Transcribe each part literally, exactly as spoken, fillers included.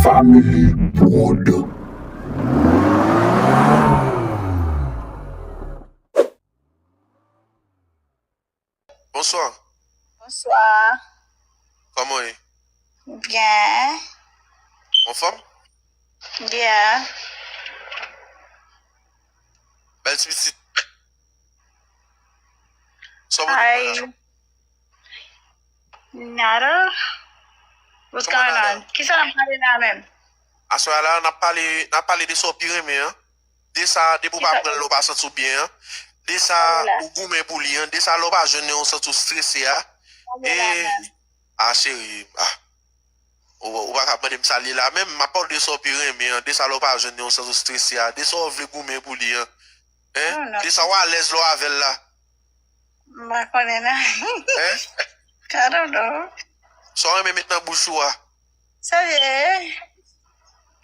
Family Prod. Bonswa. Bonswa. Kòman w ye? Byen. Anfòm? Byen. Bèl ti pitit. Sa w pote pou mwen la? Hi. Nada. What's going on? Kisa n ap pale la menm? Aswè a la, n ap pale, n ap pale de sa w pi renmen an. De sa, depi w pa pran l, ou pa santi w byen an. De sa, ou goumen pou li an. De sa, lè w pa jwenn li, ou santi w strese a. E, a, cheri, a. Ou, ou pa ka mande m sa l ye la menm. M ap pale w de sa w pi renmen an. De sa, lè w pa jwenn li, ou santi w strese a. De sa, w vle goumen pou li an. Hein? De sa, w alèz lè w avè l la. M pa konnen non. Hein? I don't know. Sa w renmen met nan bouch ou a? Sa vye.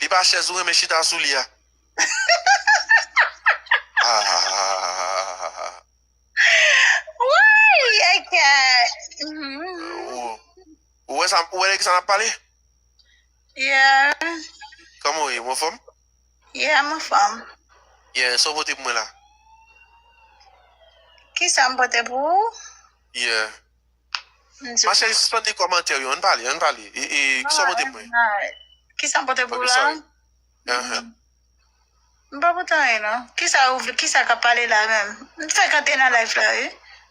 Li pa chèz ou renmen chita sou li a? Ah. Woy, I can't. Mhm. Ou, ou wè sa, ou wè de kisa n ap pale? Yeah. Kòman w ye? Ou anfòm? Yeah, m anfòm. Yeah, sa w pote pou mwen la? Kisa m pote pou ou? Yeah. Ma cheri, sispann li kòmantè yo. Ann pale, ann pale. E, e, kisa w pote pou mwen? Kisa m pote pou ou la? Ahan. M pa pote anyen non. Kisa ou vle, kisa k ap pale la menm? M fèk antre nan live la wi.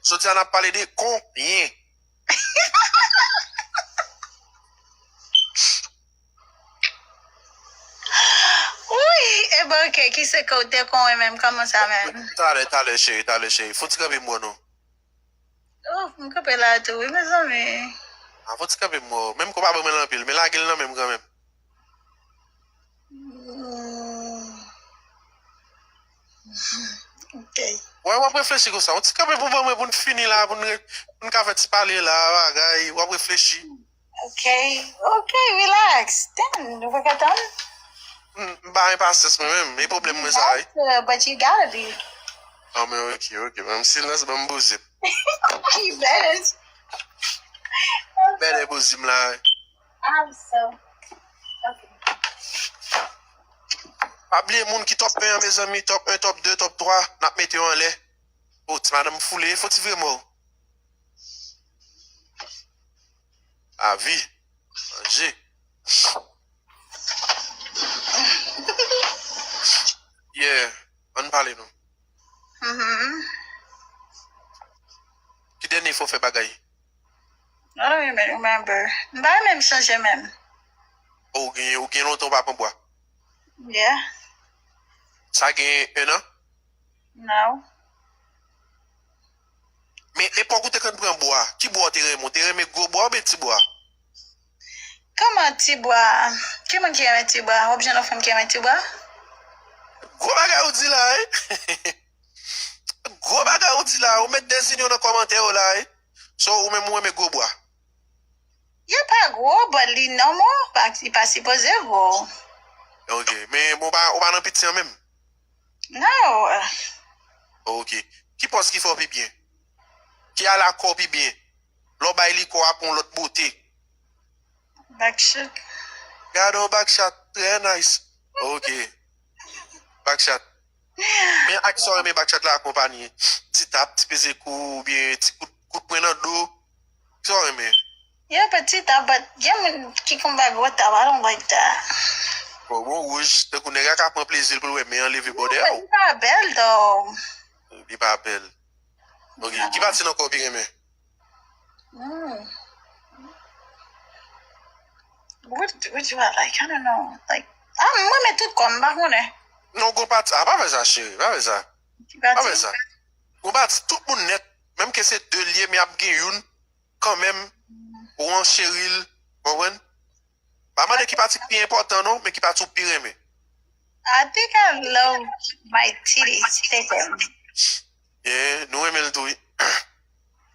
Jodi a n ap pale de konyen. Wi, e bon, ok, kisa ke w te konyen menm? Kòman sa menm? Talè, talè, cheri, talè, cheri. Fon ti kanpe m wè non. Oh, m kanpe la tou, wi, mezanmi. A, fon ti kanpe m wè w. Menm ke w pa ban mwen l anpil, men lage l nan men m kanmenm. Hmm. Ok. Wè, w ap reflechi konsa. Yon ti kanpe pou ban mwen, pou n fini la, pou n re-, pou n ka fè ti pale la, bagay, w ap reflechi. Ok, ok, relax. Damn, ou pa ka tann? Hmm, m pa gen pasyans mwen menm, e pwoblèm mwen sa, wi. Relax, uh, but you gotta be. Ah, men ok, ok, ban m silans, ban m poze m. You better. Bèl enpozim la. I'm so. Okay. Pa bliye moun ki top un an, mezanmi, top un, top de, top twa, n ap mete yo anlè. Oh, ti madanm foule, fò ti vire mò. Lavi. Manje. Yeah, ann pale non. Mhm. Ki dènye fwa w fè bagay? I don't even remember. M pa menm sonje menm. Oh, ou gen, ou gen lontan ou pa pran bwa? Yeah. Sa gen un an? No. Men epòk ou te konn pran bwa, ki bwa ou te renmen? Ou te renmen gwo bwa oubyen ti bwa? Kòman ti bwa? Ki moun ki renmen ti bwa? W ap jwenn yon fanm ki renmen ti bwa? Gwo bagay ou di la, wi. Gwo bagay ou di la, ou met dezinyon nan kòmantè yo la, wi. So, ou menm ou renmen gwo bwa? Yo pa gwo, but li nòmal, pa, li pa sipoze gwo. Ok, men ou pa, ou pa nan piti an menm? No. Ok. Ki pòz ki fè w pi byen? Ki ala kò w pi byen? Lè w bay li kò a pou yon lòt bote. Back shot. Gade yon back shot, trè nice. Ok. Back shot. Men ak sa w renmen back shot la akonpanye? Ti tap, ti peze kou, oubyen ti kout, kout pwen nan do? Sa w renmen? Yo, petit tap, but gen moun ki konn bay gwo tap, I don't like that. Bon, bon, wouj, tankou nèg la ka pran plezi l pou l wè men an leve bò dèyè w. Li pa bèl, though. Li pa bèl. Ok, ki pati nan kò w pi renmen? Hmm. What, what do I like? I don't know. Like, ah, mwen renmen tout kò m, m pa konnen. Non, gon pati, ah, pa fè sa, cheri, pa fè sa. Ki pati? Pa fè sa. Gon pati, tout moun nèt, menm ke se de l ye, men ap gen youn kanmenm, ou an cheri l, konprann? Pa mande ki pati ki pi enpòtan non, men ki pati ou pi renmen. I think I love my titties, tete m. Yeah, nou renmen l tou, wi.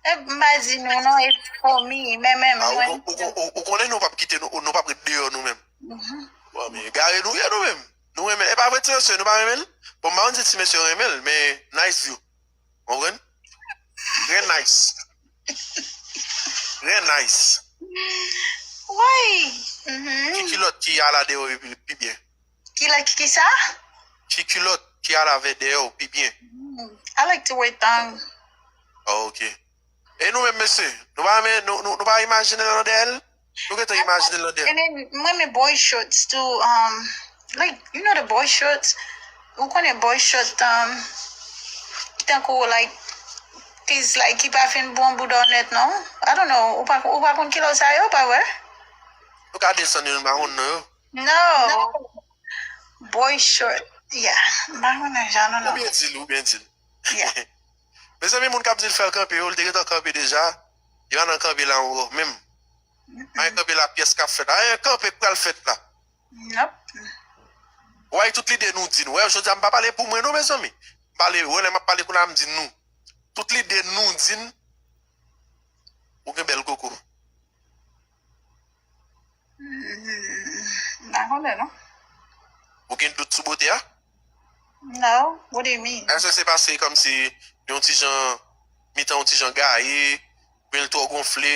E m pa di nou non, e for me, men menm mwen. Ou, ou, ou, ou konnen nou p ap kite nou, nou p ap ret deyò nou menm. Mhm. Bon, men egare nou ye nou menm. Nou renmen l. E pa vre, ti mesye, nou pa renmen l? Bon, m pa konn si ti mesye renmen l, men nice view. Konprann? Trè nice. Trè nice. Woy! Mhm. Ki kilòt ki ala dèyè w pi, pi byen? Ki la ki, ki sa? Ki kilòt ki ala vè dèyè w pi byen? Hmm. I like to wear thong. Oh, ok. E nou menm mesye, nou pa renmen, nou, nou, nou pa imajine l nan dèyè l? Nou gentan imajine l nan dèyè l. And then, mwen renmen boy shorts too. Um, like, you know the boy shorts? Ou konnen boy shorts, um, tankou, like, piece, like, ki pa fin bon bouda w nèt, non? I don't know. Ou pa, ou pa konn kilè sa yo, pa vre? Nou ka desann yo, nou pa konn non yo. No. No. Boy short. Yeah. M pa konnen jan, non, non. Ou byen di l, ou byen di l. Yeah. Mezanmi, moun k ap di l fè l kanpe yo, l te gentan kanpe deja. Li pa nan kanpe la ankò, menm. Pa gen kanpe la, pyès k ap fèt la. Anyen kanpe k pral fèt la. Nope. Ou wè tout lide nou di n. Wè, jodi a, m pa pale pou mwen, non, mezanmi. M pale, wè, lè m ap pale kounye a, m di nou. Tout lide nou di n, ou gen bèl koko. Hmm, m pa konnen, non. Ou gen dout sou bote a? No, what do you mean? Èske se paske kòmsi yon ti jan, mitan yon ti jan gaye, men l twò gonfle?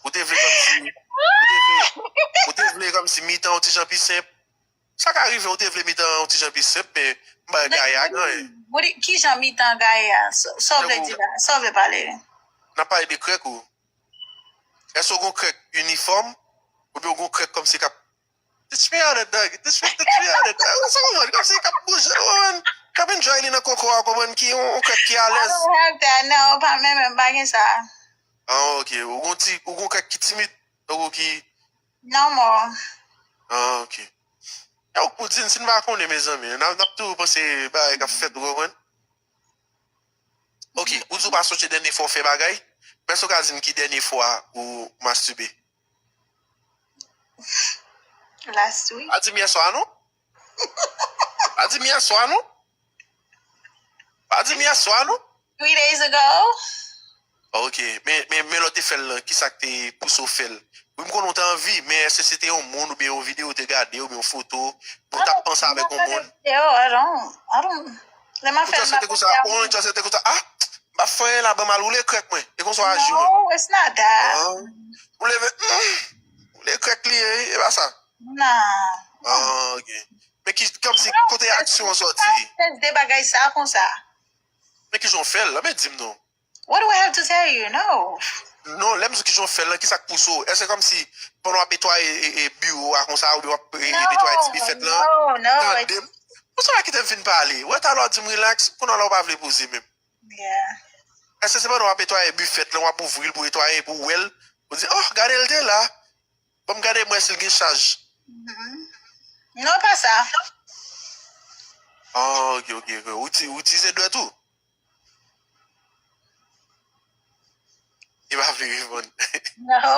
Ou te vle kòmsi, ou te vle, ou te vle kòmsi mitan yon ti jan pi senp? Sa ka rive, ou te vle mitan yon ti jan pi senp, men m pa gaye ak anyen. What do you, ki jan mitan gaye a? Sa, sa w vle di la? Sa w vle pale? N ap pale de krèk ou. Èske w gon krèk inifòm? Oubyen w gon krèk kòmsi k ap, teach me how to dog, teach me, teach me how to dog. Ou sa konprann? Kòmsi k ap bouje, w konprann? K ap enjoy li nan koko a, w konprann? Ki yon, yon krèk ki alèz. I don't have that, no, pa menm, m pa gen sa. Ah, ok. Ou gon ti, ou gon krèk ki timid, tankou ki No more. Ah, ok. E ou k pou di n si n pa konnen, mezanmi. N ap, n ap toujou panse bagay k ap fèt, ou konprann? Ok, ou di w pa sonje dènye fwa w fè bagay, men èske w ka di n ki dènye fwa ou mastibe? Last week. Pa di m yèswa, non? Pa di m yèswa, non? Pa di m yèswa, non? Three days ago. Ok, men, men, men lè w te fè l lan, kisa k te pouse w fè l? Wi, m konnen w te anvi, men èske se te yon moun oubyen yon videyo w te gade, oubyen yon foto, pou w t ap panse avèk yon moun? Yo, I don't, I don't. Lè m ap fè l, m ap panse a moun. Ou te konsa, ah, m pa fè anyen la, ban m al woule krèk mwen. E konsa w aji, mwen. No, it's not that. Ah, ou leve, hmm, woule krèk li ye, e pa sa. Nah. Ah, ok. Men ki, kòmsi, kote aksyon an sòti? Tèste bagay sa konsa. Men kijan w fè l, men di m non. What do I have to tell you? No. Non, lè m di w kijan w fè l lan, kisa k pouse w? Èske kòmsi pandan w ap netwaye, e, e, biwo a konsa, oubyen w ap, e, e, netwaye ti bifèt lan? No, no, no. Tande m. Poukisa w pa kite m fin pale? Wè, talè w di m relax, kounye a la w pa vle poze menm. Yeah. Èske se pandan w ap netwaye bifèt lan, w ap ouvri l pou netwaye, pou w wè l, ou di, oh, gade l te la. Ban m gade m wè si l gen chaj. Mhm. Non, pa sa. Ah, ok, ok, ok. Ou ti-, ou itilize dwèt ou? Li pa vle reponn. No.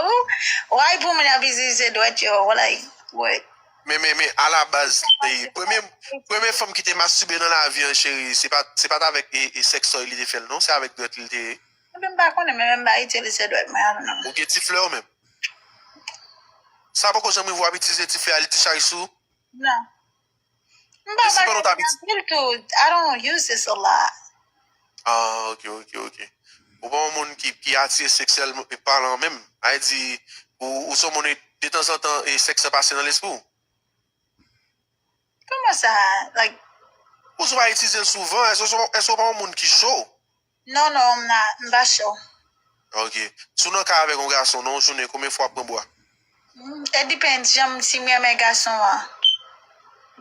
Why pou moun ap itilize dwèt yo? Like, what? Men, men, men, alabaz, e, premye, premye fanm ki te mastibe nan lavi an, cheri, se pa, se pa t avèk, e, e, sèks toy li te fè l, non, se avèk dwèt li te ye. Mwen menm pa konnen, mwen menm pa itilize dwèt mwen, I don't know. Ou gen ti flè ou menm? Sa poko janm rive w ap itilize ti flè a, li ti chay sou? Non. M pa bagay anpil tou. I don't use this a lot. Ah, ok, ok, ok. Ou pa yon moun ki, ki atire seksyèlman palan menm. Sa vle di, ou, ou se yon moun de tanzantan e sèks la pase nan lespri w? Kòman sa? Like, ou pa itilize l souvan, èske, èske ou pa yon moun ki cho? Non, non, m na, m pa cho. Ok. Si w nan kay avèk yon gason nan yon jounen, konbyen fwa w ap pran bwa? Mm, it depends, jan m, si m renmen gason an.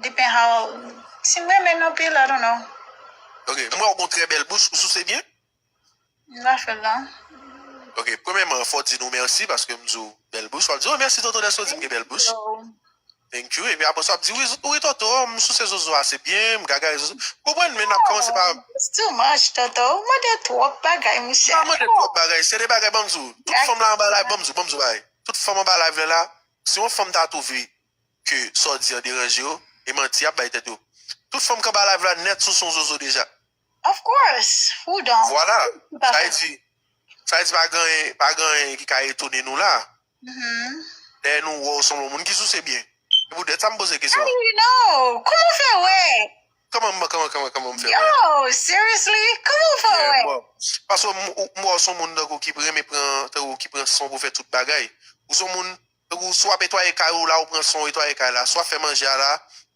Depend how, si m renmen l anpil, I don't know. Ok, m wè w gon trè bèl bouch, ou souse byen? M pa fè l non. Ok, premyèman, fò w di nou mèsi paske m di w bèl bouch. W ap di, oh, mèsi tonton dèske w di m gen bèl bouch. Thank you. Epi apre sa, w ap di, wi, wi, tonton, m souse zozo ase byen, m gagare zozo. Konprann, men n ap kòmanse pa. It's too much, tonton. Ou mande twòp bagay, monchè. M pa mande twòp bagay. Se de bagay, ban m di w. Tout fanm la anba live, ban m di w, ban m di w bagay. Tout fanm anba live la, la, si yon fanm ta twouve ke sa w di an deranje yo, e manti y ap bay tèt yo. Tout fanm k anba live la nèt souse yon zozo deja. Of course. Who don't? Vwala. Sa vle di, sa vle di pa gen, pa gen anyen ki ka etone nou la. Mhm. Lè nou wè w sanble yon moun ki souse byen. Se poutèt sa m poze kesyon an. How do you know? Kòman w fè wè? Kòman m kòman kòman kòman m fè wè? Yo, seriously? Kòman w fè wè? Bon, paske m wè w se yon moun tankou ki renmen pran tankou ki pran son pou fè tout bagay. Ou se yon moun tankou si w ap netwaye kay ou la ou pran son ou netwaye kay la. Si w ap fè manje a la,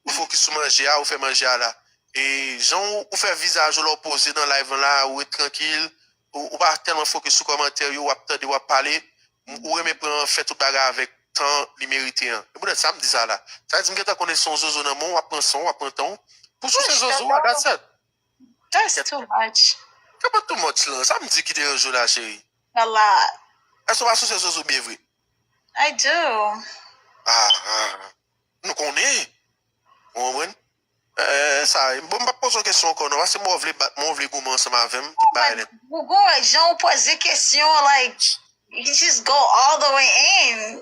ou fokis sou manje a, ou fè manje a la. E jan ou fè vizaj ou lè w poze nan live lan la, ou ret trankil, ou pa tèlman fokis sou kòmantè yo, w ap tande, w ap pale, ou renmen pran fè tout bagay avèk tan li merite an. E poutèt sa m di sa la. Sa vle di m gentan konnen se yon zozo nan men w, w ap pran san w, w ap pran tan w pou souse zozo a, that's it. That's too much. Kapa too much lan, sa m di ki deranje w la cheri? A lot. Èske w pa souse zozo byen vre? I do. Ah, ah. Nou konnen. Ou konprann? Eh, sa, bon, m p ap poze w kesyon ankò non, paske mwen w vle bat mwen, w vle goumen ansanm avè m, tout bagay nèt. Gougo, jan w poze kesyon, like, you just go all the way in.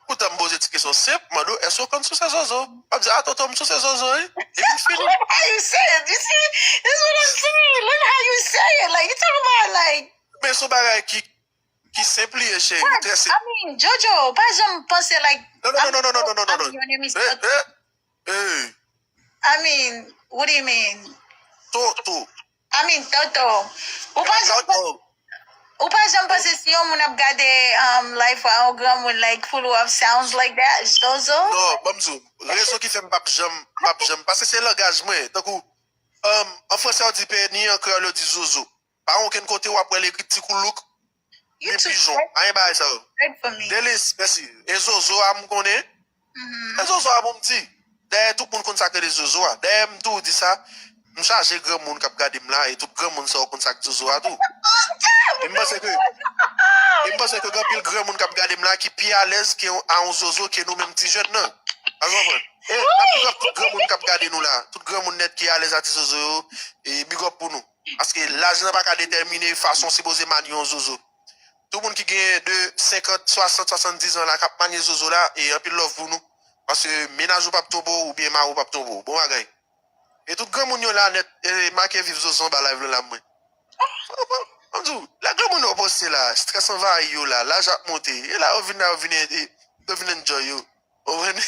Poutan m poze ti kesyon senp, mande w, èske w konn souse zozo? W ap di, a tonton, m souse zozo, wi. Epi m fini. Look how you say it, you see? That's what I'm saying. Look how you say it. Like, you talk about, like. Men se yon bagay ki, ki senp li ye, cheri, trè senp. I mean, Jojo, pa janm panse, like, non, non, non, non, non, non, non, non, non. Hey, hey. I mean, what do you mean? Toto. I mean, Toto. Ou pa janm, ou pa janm panse si yon moun ap gade um, life a yon granmoun like full of sounds like that, Zozo? Non, ban m di w, rezon ki fè m p ap janm, p ap janm, paske se langaj mwen. Tankou, um, an fransè yo di peni, an kreyòl yo di zozo. Pa gen okenn kote w ap wè l ekri ti koulouk, ni pijon, anyen bagay sa yo. Delis, mèsi. E zozo a m konnen. E zozo a pou m di. Dayè tout moun konn sa k rele zozo a. Dayè m toujou di sa, m chaje granmoun k ap gade m la e tout granmoun sa yo konn sa k zozo a tou. E m panse ke e m panse ke gen anpil granmoun k ap gade m la ki pi alèz ke a yon zozo ke nou menm ti jèn nan. Ou konprann? E n ap big up tout granmoun k ap gade nou la. Tout granmoun nèt ki alèz a ti zozo yo, e big up pou nou. Paske laj lan pa ka detèmine fason w sipoze manye yon zozo. Tout moun ki gen de senkant, swasant, swasanndiz an la k ap manye zozo la, e anpil love pou nou. Paske mennaj ou p ap tonbe w oubyen mari w p ap tonbe w. Bon bagay. E tout granmoun yo la nèt, e make viv zozo anba live lan la mwen. Ban m di w, lè granmoun yo poste la, strès anvayi yo la, laj ap monte. E la yo vin la, yo vin, yo vin enjoy yo. Ou konprann?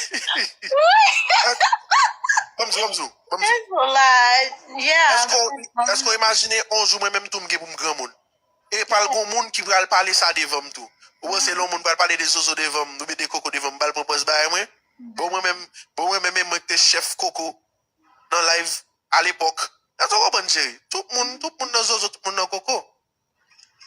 Ban m di w, ban m di w, ban m di w. Hezbollah, yeah. Èske w, èske w imajine yon jou mwen menm tou m gen pou m granmoun? E pral gen yon moun ki pral pale sa devan m tou. Ou panse lè yon moun pral pale de zozo devan m, oubyen de koko devan m, m pral pran pòz bagay mwen? Bon mwen menm, bon mwen menm e mwen ki te chèf koko nan live alepòk. Èske w konprann cheri? Tout moun, tout moun nan zozo, tout moun nan koko.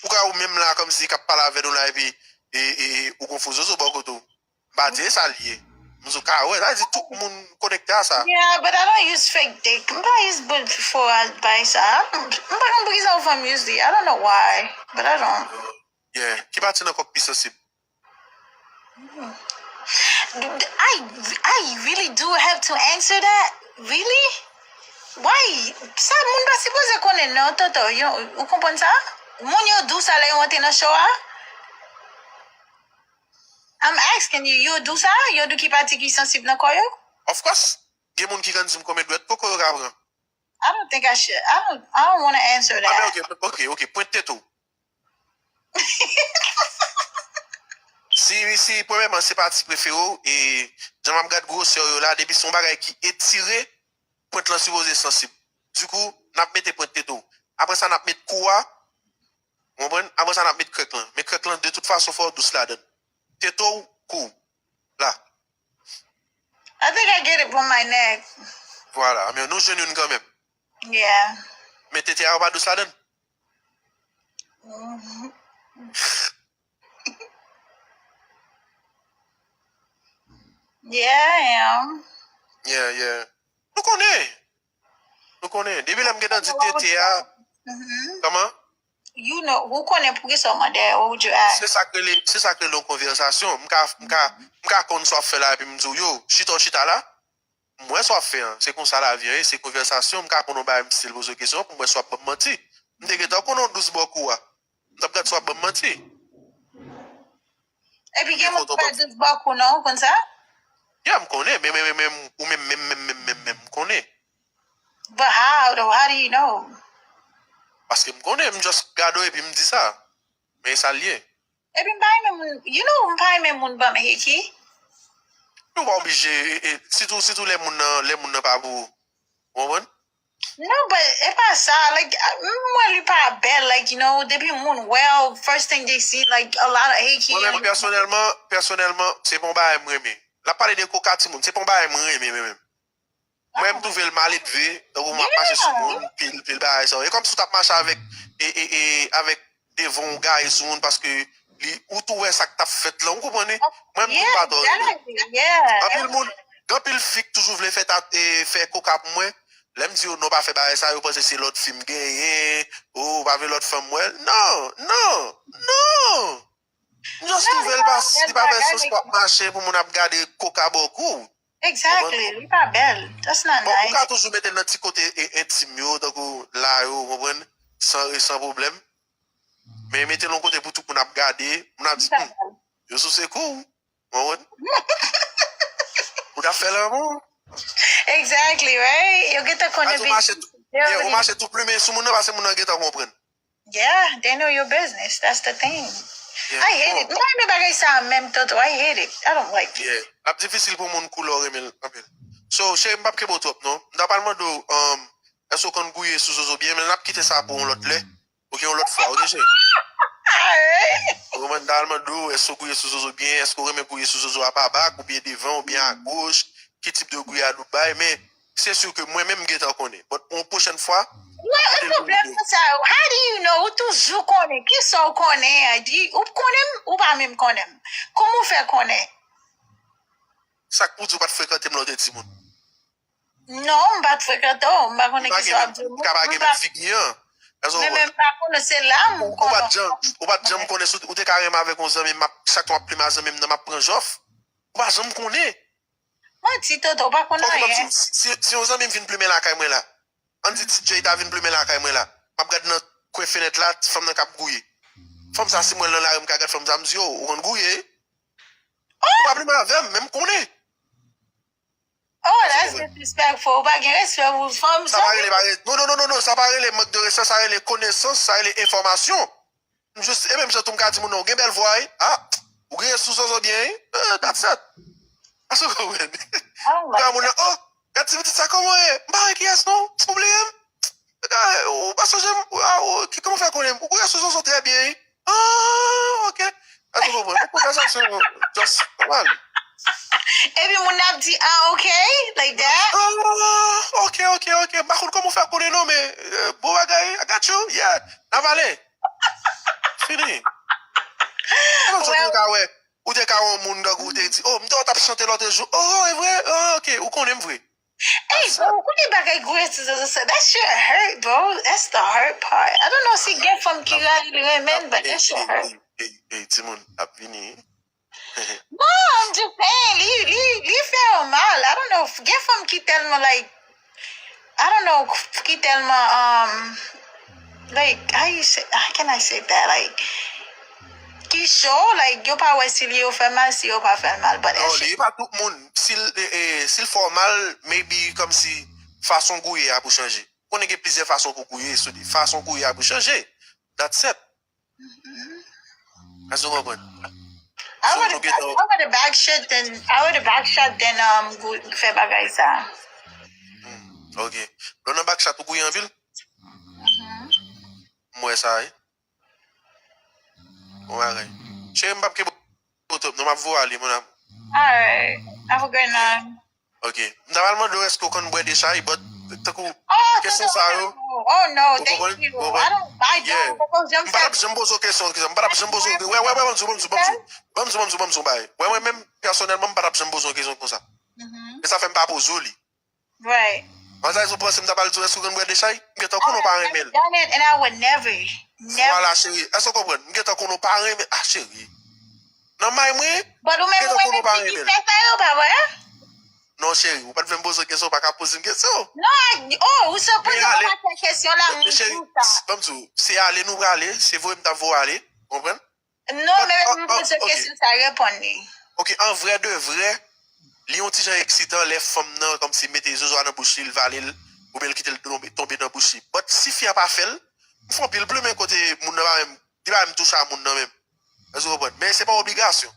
Ou ka ou menm la kòmsi k ap pale avè nou la epi e, e, ou gon fo zozo bò kote w. M pa di e sa l ye. M sou ka wè, sa vle di tout moun konekte a sa. Yeah, but I don't use fake dick. M pa use bout fo bay sa. M pa konn poukisa ou fè m use li. I don't know why, but I don't. Yeah, ki pati nan kò k pi sansib? I, I really do have to answer that? Really? Why? Sa moun pa sipoze konnen non, Toto. Ou konprann sa? Moun yo di w sa lè yo antre nan show a? I'm asking you, yo di w sa? Yo di w ki pati ki sansib nan kò yo? Of course. Gen moun ki konn di m konbyen dwèt koko yo ka pran. I don't think I should. I don't, I don't want to answer that. Ah, men ok, ok, ok. Pwente tete w. Si, si, premyèman, se pati prefere w, e jan m ap gad gwosè yo la, depi se yon bagay ki etire, pwent lan sipoze sansib. Dikou, n ap mete pwent tete w. Apre sa, n ap met kou a, Ou konprann? Apre sa, n ap met krèk lan. Men krèk lan, de tout fason, fò w dous ladan l. Tete w, kou w. La. I think I get it from my neck. Vwala. Men nou jwenn youn kanmenm. Yeah. Men tete a, ou pa dous ladan l? Yeah, I am. Yeah, yeah. Nou konnen. Nou konnen. Depi lè m gentan di tete a. Kòman? You know, ou konnen poukisa w mande, what would you ask? Se sa k rele, se sa k rele yon konvèsasyon. M ka, m ka, m ka konn sa w ap fè la epi m di w, yo, chita w chita la. M wè sa w ap fè an. Se konsa lavi an ye, se konvèsasyon. M ka konn yon bagay m still poze w kesyon pou m wè si w ap ban m manti. M te gentan konnen w dous bò kou a. M t ap gad si w ap ban m manti. Epi gen moun ki pa dous bò kou non, ou konn sa? Yeah, m konnen, men, men, men, men, ou menm, menm, menm, menm, menm, menm, m konnen. But how though? How do you know? Paske m konnen, m just gade w epi m di sa. Men e sa l ye. Epi m pa renmen moun, you know, m pa renmen moun ban m hiki. Ou pa oblije, e, e, sitou, sitou lè moun nan, lè moun nan pa pou ou. Ou konprann? No, but e pa sa. Like, m wè li pa bèl. Like, you know, depi moun wè w, first thing they see, like, a lot of hate. Mwen menm, pèsonèlman, pèsonèlman, se pa yon bagay m renmen. L ap pale de koka, timoun, se pa yon bagay m renmen, mwen menm. Mwen, m twouve l maledve, tankou m ap mache sou moun, pil, pil bagay sa. E kòmsi w t ap mache avèk, e, e, e, avèk devan w gaye sou moun, paske li, ou tou wè sa k t ap fèt lan, ou konprann wi? Mwen, m tou pa tò renmen. Anpil moun, gen anpil fi k toujou vle fè ta, e, fè koka pou mwen. Lè m di yo non, pa fè bagay sa, yo panse se lòt fi m genyen, o, ou pa vle lòt fanm wè. Non, non, non! M just twouve l pa, li pa fè sans pou w ap mache pou moun ap gade koka bò kou w. Exactly, li pa bèl. That's not nice. Bon, ou ka toujou mete l nan ti kote e, entim yo, tankou la yo, ou konprann? San, e san pwoblèm. Men mete l yon kote pou tout moun ap gade, moun ap di, hmm, yo souse kou w, ou konprann? Ou t ap fè lanmou. Exactly, right? Yo gentan konnen. Ou mache tou, yeah, ou mache tou plimen sou moun nan, paske moun nan gentan konprann. Yeah, they know your business. That's the thing. Yeah, I hate it. M pa renmen bagay sa menm, Toto. I hate it. I don't like it. Yeah. L ap difisil pou moun koulè w renmen l anpil. So, cheri, m p ap kenbe w twòp, non. M ta pral mande w, um, èske w konn gouye sou zozo byen, men n ap kite sa pou yon lòt lè. Ok, yon lòt fwa, ok, cheri? Alright. Ou konprann, m ta pral mande w, èske w gouye sou zozo byen, èske w renmen gouye sou zozo a pa bak, oubyen devan, oubyen agoch, ki tip de gouye a w bay, men se si ke mwen menm m gentan konnen. But yon pwochèn fwa, mwen, e pwoblèm sa yo. How do you know? Ou toujou konnen. Kisa w konnen an? Di, ou konnen m, ou pa menm konnen m. Kòman w fè konnen? Sa k pou di w pa t frekante m lè w te timoun? Non, m pa t frekante w. M pa konnen kisa w ap di. M ka pa gen menm figi an. Men, men m pa konnen, se la m konnen. Ou pa t janm, ou pa t janm konnen si w te ka renmen avèk yon zanmi m, m ap, chak tan w ap plimen a zanmi m nan, m ap pran jòf. Ou pa janm konnen. Manti, Toto, ou pa konn anyen. Ok, si, si, si yon zanmi m vin plimen lakay mwen la, ann di T J ta vin plimen lakay mwen la, m ap gad nan kwen fenèt la, fanm nan k ap gouye. Fanm sa, si m wè l nan lari, m ka gad fanm sa, m di, "Oh, ou konn gouye?" Ou pa plimen avè m, men m konnen. Oh, that's disrespectful. Ou pa gen respè pou fanm sa. Sa pa rele, pa rele. Non, non, non, non, non, sa pa rele mank de respè, sa rele konesans, sa rele enfòmasyon. M jis, e menm jan tou m ka di moun nan, ou gen bèl vwa, wi. Ah, ou griye sou zozo byen, wi. Eh, that's it. Èske w konprann? Gade moun nan, oh, gad ti pitit sa kòman ye. M pa wè kiyès non, ou bliye m. Gade, ou pa sonje m, ah, ou, ki, kòman w fè konnen m? Ou griye sou zozo trè byen, wi. Ah, ok. Èske w konprann? Yon konvèsasyon just nòmal. Epi moun nan ap di, ah, ok, like that. Ah, ok, ok, ok. M pa konn kòman w fè konnen non, men, eh, bon bagay, I got you, yeah. N ap ale. Fini. Ou te ka wè, ou te ka wè yon moun tankou ou te di, oh, m te wè w t ap chante lòt jou. Oh, e vre? Oh, ok, ou konnen m vre. Ey, bro, ou konnen bagay gwo etizan sa, that shit hurt, bro. That's the hurt part. I don't know si gen fanm ki rale li renmen, but that shit hurt. Ey, ey, ey, timoun, ap vini. Non, I'm just saying, li, li, li fè yo mal. I don't know, gen fanm ki tèlman, like, I don't know, ki tèlman, um, like, how you say, how can I say that? Like, ki cho, like, yo pa wè si li yo fè mal, si yo pa fè mal, but that shit. Non, li pa tout moun. Si l, eh, eh, si l fè w mal, maybe kòmsi fason gouye a pou chanje. Konnen gen plizyè fason pou gouye, so, fason gouye a pou chanje. That's it. Èske w konprann? I would, I would have back shot than, I would have back shot than, um, gou-, fè bagay sa. Hmm, ok. Lè w nan back shot, ou gouye anpil? M wè sa, wi. Bon bagay. Cheri, m p ap kenbe w twòp non, m ap voye w ale, mon amour. Alright. Have a great night. Ok. M ta pral mande w èske w konn bwè dechay, but tankou kesyon sa yo. Oh, no, thank you. I don't, I don't, poko janm fè. M pa t ap janm poze w kesyon, kesyon. M pa t ap janm poze w. Wè, wè, wè, ban m di w, ban m di w, ban m di w. Ban m di w, ban m di w, ban m di w, bay. Wè, mwen menm, pèsonèlman, m pa t ap janm poze w kesyon konsa. E sa fè m pa poze w li. Right. Ann sa, ou panse m ta pral di w, èske w konn bwè dechay? M gentan konnen w pa renmen l. Done it and I would never, never. Vwala, cheri. Èske w konprann? M gentan konnen w pa renmen. Ah, cheri. Nan may mwen, but ou menm ou renmen fi ki fè sa yo, pa vre? Non, cheri, ou pa t vle m poze w kesyon, ou pa ka poze m kesyon. Non, oh, ou sipoze pa fè kesyon la, m di w sa. Ban m di w, se ale nou prale, se voye m t ap voye w ale, konprann? Non, men m poze w kesyon sa, reponn li. Ok, an vrè de vrè, li yon ti jan eksitan lè fanm nan kòmsi mete zozo a nan bouch li, l vale l, oubyen l kite l tonbe, tonbe nan bouch li. But si fi a pa fè l, m fè anpil plimen kote moun nan pa menm, li pa menm touche a moun nan menm. Èske w konprann? Men se pa obligasyon.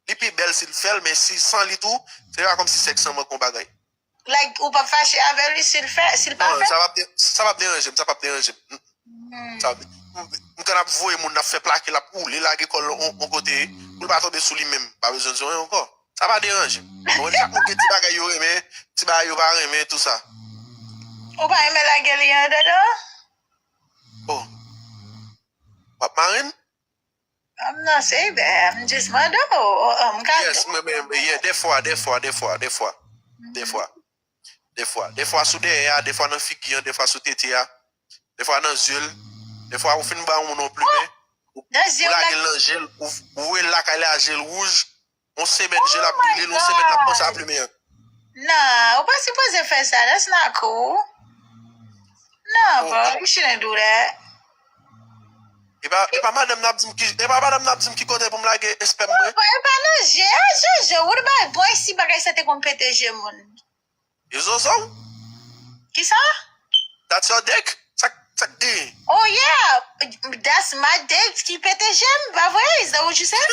Li pi bèl si l fè l, men si san li tou, se pa kòmsi sèks lan manke yon bagay. Like, ou p ap fache avè li si l fè, si l pa Non, fè? Sa p ap de- sa p ap deranje m, sa p ap deranje m. Mm, Hmm. Sa, m, m konn ap voye moun ap fè plake, l ap woule, lage kò l on, on kote, pou l pa tonbe sou li menm. Pa bezwen di anyen ankò. Sa pa deranje m. Bon, chak moun gen ti bagay yo renmen, ti bagay yo pa renmen, tou sa. Ou pa renmen lage li andedan? Oh. W ap mare m? I'm not saying that. I'm just mande w. Um, ka Yes, mwen menm, yeah, dèfwa, dèfwa, dèfwa, dèfwa, dèfwa, dèfwa, dèfwa sou dèyè a, dèfwa nan figi an, dèfwa sou tete a, dèfwa nan zye l, dèfwa ou fin ba yon moun yon plimen, Nan zye ou w la. Lage l nan je l, ou, ou voye l lakay la, je l wouj, yon semèn je l ap brile l, yon semèn l ap panse a plimen an. Nah, ou pa sipoze fè sa. That's not cool. No, bro, you shouldn't do that. E pa, e pa madanm nan ap di m ki, e pa madanm nan ap di m ki kote pou m lage espèm mwen. Bro, e pa nan je a, Jojo. What about, boy, si bagay sa te konn pete je moun? E zozo? Kisa? That's your dick? Sa, sa k di? Oh yeah, that's my dick ki pete je m, pa vre? Is that what you said?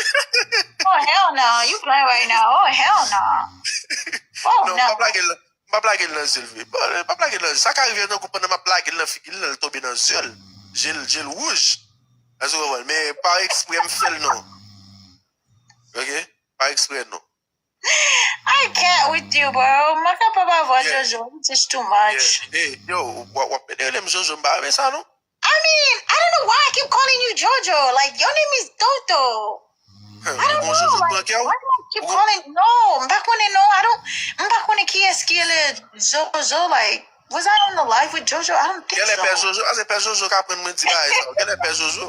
Oh hell no, you playing right now. Oh hell no. Oh Non, no. M p ap lage l, m p ap lage l nan zye l vre. Bon, m p ap lage l nan zye l. Sa ka rive nan goup pandan m ap lage l nan figi l, l tonbe nan zye l. Je l, je l wouj. Èske w konprann? Men pa eksprè m fè l non. Ok? Pa eksprè non. I can't with you, bro. M pa kapab avè w, Yeah. Jojo. It's just too much. Yeah. Hey, yo, w ap, w ap mete rele m Jojo, m pa renmen sa non. I mean, I don't know why I keep calling you Jojo. Like, your name is Toto. I don't Bon, know. Jojo Like, pran kè w? why do I keep calling? No, m pa konnen non. I don't. M pa konnen kiyès ki rele Zozo. Like, was I on the live with Jojo? I don't think Kèlè pè so. Jojo? Ase pè Jojo k aprann mwen di bagay sa yo. Kèlè pè Jojo?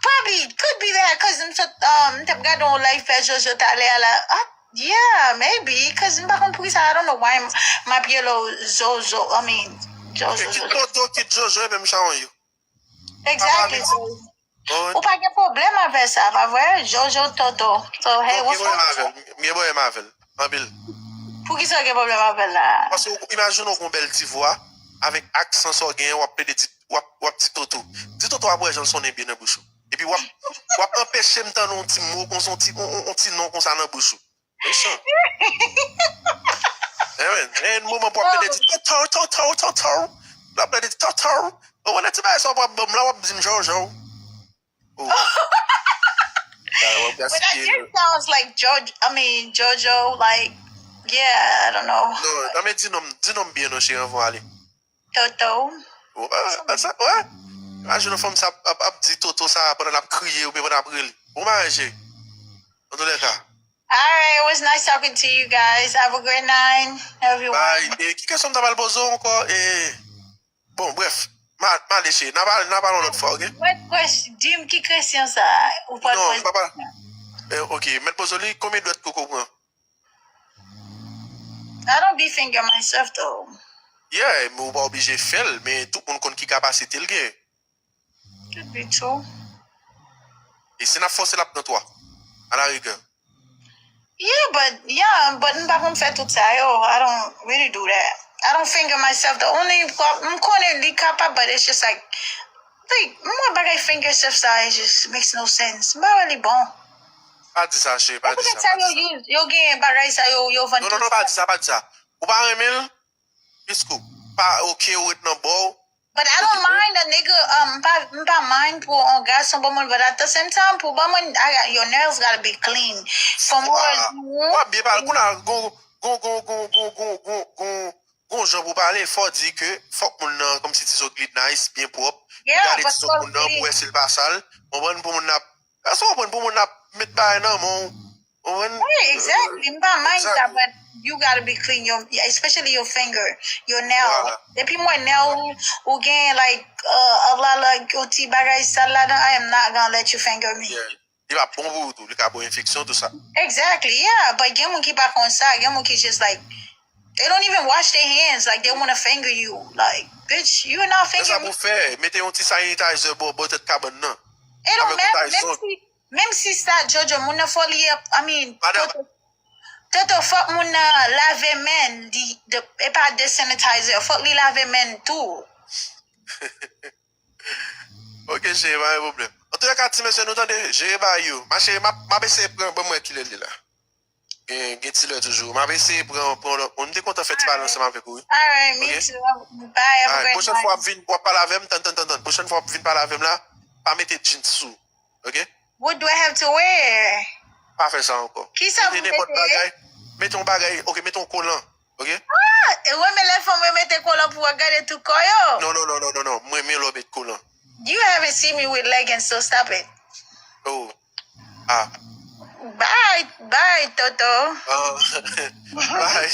Probably could be that, cause m sot, um, m t ap gade yon live pè Jojo talè a la. Ah, yeah, maybe, cause m pa konn poukisa, I don't know why m, m ap rele w Zozo, I mean, Jojo, Kit Jojo. Toto, kit Jojo, e menm chan yo. Exactly. Bon, Ou pa gen pwoblèm avè sa, pa vre? Jojo, Toto. So, hey, m what's gen pwoblèm up? Avè l. M gen pwoblèm avè l. Anpil. Poukisa w gen pwoblèm avè l la? Paske w imajine w gen yon bèl ti vwa, avèk aksan sa w genyen, w ap plede di, w ap, w ap di Toto. Di Toto ap wè jan l sonnen byen nan bouch ou. Epi w ap, w ap anpeche m tande yon ti mo konsa, yon ti, yon, yon, yon ti non konsa nan bouch ou. Mechan. Ewen, e yon moman pou w ap plede di Toto, Toto, Toto. W ap plede di Toto. Ou konnen ti bagay sa w ap ban m la, w ap di m Jojo. Oh. Bagay w ap But that gaspiye. just sounds like Jojo, I mean, Jojo, like, yeah, I don't know. Non, non, men di non, di non byen non, cheri, anvan w ale. Toto. Wè, sa, wè. Imajine yon fanm sa ap, ap, ap di Toto sa pandan l ap kriye oubyen pandan l ap rele. Bon bagay, cheri. Antoulèka. All right, it was nice talking to you guys. Have a great night, everyone. Bay, e ki kesyon m ta pral poze w ankò? E, bon, brèf, m a, m ale, cheri. N a pale, n a pale yon lòt fwa, ok? What question? Di m ki kesyon sa? Ou pa Non, m pa pale. Eh, ok, mèt poze w li, konbyen dwèt koko pran? I don't be finger myself though. Yeah, men ou pa oblije fè l, men tout moun konn ki kapasite l gen. Could be two. E si n ap fòse l ap pran twa. A la rigueur. Yeah, but, yeah, but m pa konn fè tout sa yo. I don't really do that. I don't finger myself. The only pro- m konnen li kapab, but it's just like, like, m wè bagay finger self sa, it just makes no sense. M pa wè li bon. Pa di sa, cheri, pa di Poutèt sa, sa pa yo di sa. Use, yo gen bagay sa yo, yo vann Non, non, tout non, pa sa. Di sa, pa di sa. Ou pa renmen l? Piskou, pa oke ou ret nan bò w. But I don't mind a nigga, um, m pa, m pa mind pou on gason ban mwen, but at the same time, pou ban mwen, I got, your nails gotta be clean. Fò m wè Ah, w ap byen pale. Kounye a, gon, gon, gon, gon, gon, gon, gon, gon, gon jan pou pale, fò w di ke fòk moun nan, kòmsi ti zòt li nice, byen pwòp. Ou Yeah, gade but ti zòt moun nan pou wè si l pa sal. Konprann pou moun nan ap, èske w konprann pou moun nan ap met bagay nan men w? Konprann? Yeah, exactly. M pa mind sa, Exactly. But you gotta be clean, your, especially your finger, your nail. Voilà. Depi m wè nail ou, ou gen, like, uh, a lot of, like, yon ti bagay sal ladan, I am not gonna let you finger me. Yeah. Li pa bon pou ou tou, li ka ba w enfeksyon, tou sa. Exactly, yeah. But gen moun ki pa konn sa, gen moun ki just like, they don't even wash their hands, like, they wanna finger you. Like, bitch, you not Fè sa finger me. Pou fè, mete yon ti sanitizer bò, bò tèt kabann nan. E non, Avèk menm, yon menm Tyson. Si, menm si sa, Jojo, moun nan fò li, I mean, Madam. Toto, Toto, fòk moun nan lave men, di, de, e pa de sanitizer, fòk li lave men tou. Ok, cheri, pa gen pwoblèm. Antouka, ti mesye, nou tande, jere bagay yo. Ma cheri, m ap, m ap eseye pran, ban mwen kilè li la. Gen, gen ti lè toujou. M ap eseye pran, pran lòt moun. M te kontan fè ti pale ansanm avèk ou, wi. Alright, me Ok. Too. Bye, have a Alright, great pwochèn fwa w night. Ap vin, w ap pale avè m, tann, tann, tann, tann. Pwochèn fwa w Ap vin pale avè m la, pa mete jeans sou. Ok? What do I have to wear? Pa fè sa ankò. Kisa Mete pou nenpòt mete? Bagay. Mete yon bagay, ok, mete yon kolan. Ok? Ah, e wè men lè fanm yo mete kolan pou wè gade tout kò yo. Non, non, non, non, non, non. Mwen, men lò met kolan. You haven't seen me with leggings, so stop it. Oh. Ah. Bye, bye, Toto. Ah. Bye.